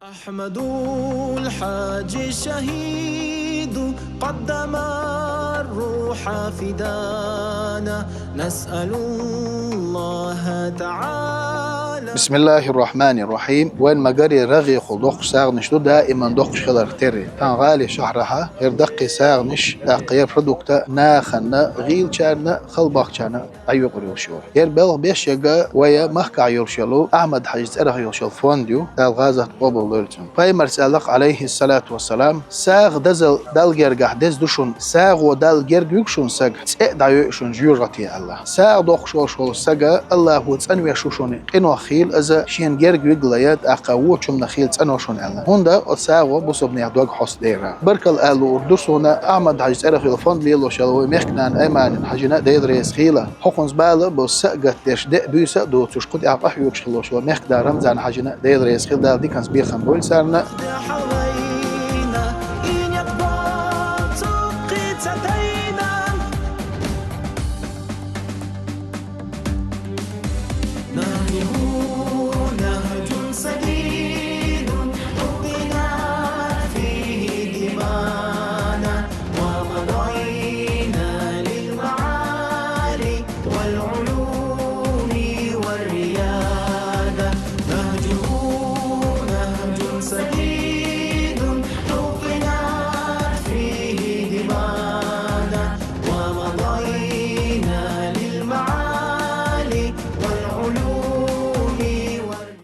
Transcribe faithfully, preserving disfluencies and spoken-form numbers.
أحمد الحاج الشهيد قدم الروح فدانا، نسأل الله تعالى. بسم الله الرحمن الرحيم. Вайн магаре рагӀехула доккхуш сагӀанаш ду, даиман доккхуш хиларх терра. Тхан гӀали шахьрахьа хӀера даккхий сагӀанаш, тӀаккха хӀера продукта нахана, гӀийлачарна, халбахчарна дӀайокъур йолуш ю. ХӀера белхан беш яга вай махкахь йолуш йолу Ахьмад-Хьаьжин цӀарах йолуш йолу фонд ю, Дала гӀазот къобал лойла цуьнан. Пайхамарца аьлла-кх, Ӏалайхиссалату вассалам: «СагӀа дазал Далла гергахь деза ду шуна, сагӀо Далла герга вуьгу шуна саг, цӀе а дӀайойу шуна жоьжахате», – аьлла. СагӀа доккхуш волуш волу сага Аллахо цӀанвеш ву шуна, къинойх хийла иза, шена герга вигале, тӀаккха вочу хӀуманах хийла цӀано шуна аьлла. ХӀунда оцу сагӀо бусалбанех дог хьостадера. Баркалла ала луур ду суна Ахьмад-Хьаьжин цӀарах йолу фонд лелош йолу вай мехкан нана Айманина Хьаьжина, Дела реза хийла. ХӀокхунца бала бо са а гатдеш, деа буьйса а доцуш, кху тӀехь къахьоьгуш хилла шо мехкан да Рамзан-Хьаьжина, Дела реза хийла, Дала диканца бехан бойла царна.